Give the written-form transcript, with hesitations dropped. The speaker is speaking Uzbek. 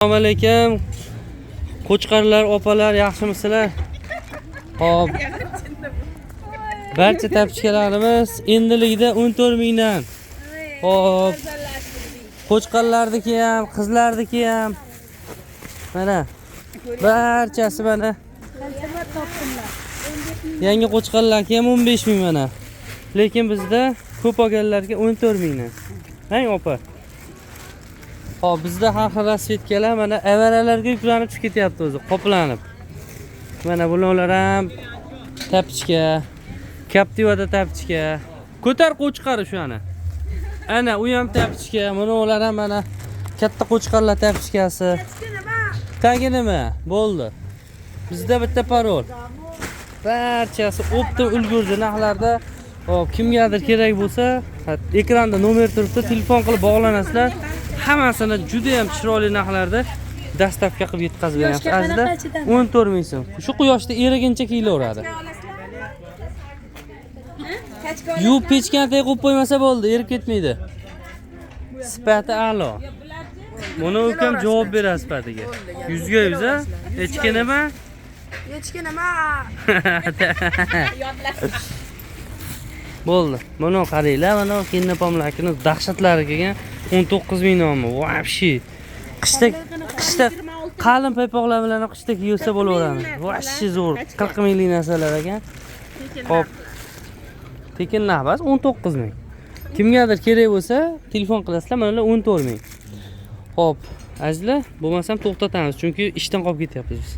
Assalomu alaykum. Qo'chqorlar, opalar, yaxshimisizlar? Xo'p. Barcha tapchkalarimiz endilikda 14 mingdan. Xo'p. Qo'chqorlarniki ham, qizlarniki ham. Mana barchasi mana. Yangi qo'chqorlarniki ham 15 ming mana. Lekin bizda ko'p olganlarga 14 mingdan. Hang opa. Hop, bizda har xil rasvetkalar mana avaralarga yuklanib chiqib ketyapti o'zi, qoplanib. Mana bular ham tapichka, Captiva'da tapichka. Ko'tar qo'chqar o'shani. Ana u ham tapichka, mana ular ham mana katta qo'chqorlar tapichkasi. Tagi nima? Bo'ldi. Bizda bitta parol. Barchasi o'pti ulgurdi narxlarda. Hop, kimgadir kerak bo'lsa, ekranda nomer turibdi, telefon qilib bog'lanasizlar. Hammasini juda ham chiroyli narxlarda dostavka qilib yetkazib beramiz. Quyoshga Azizlar, qanaqa chidamli? 14 ming so'm. Shu quyoshda eriguncha kiyilaveradi. Yuvib pechkani tagiga qo'yib qo'ymasa bo'ldi, erib ketmaydi. Sifati a'lo. Buni ukam javob beradi sifatiga. Yuzga yuz, a? Echki nima? Echki nima? Bo'ldi. Buni qaranglar, mana kinnapomlarkini dahshatlari kelgan 19 ming nomi. Вообще. Qishda qalin paypoqlar bilan ham qishda kiyilsa bo'laveradi. Вообще zo'r. 40 minglik narsalar ekan. Xo'p. Tekin narx 19 ming. Kimgadir kerak bo'lsa, telefon qilasizlar, mana ular 14 ming. Xo'p, azizlar, bo'lmasam to'xtatamiz, chunki ishdan qolib ketyapmiz biz.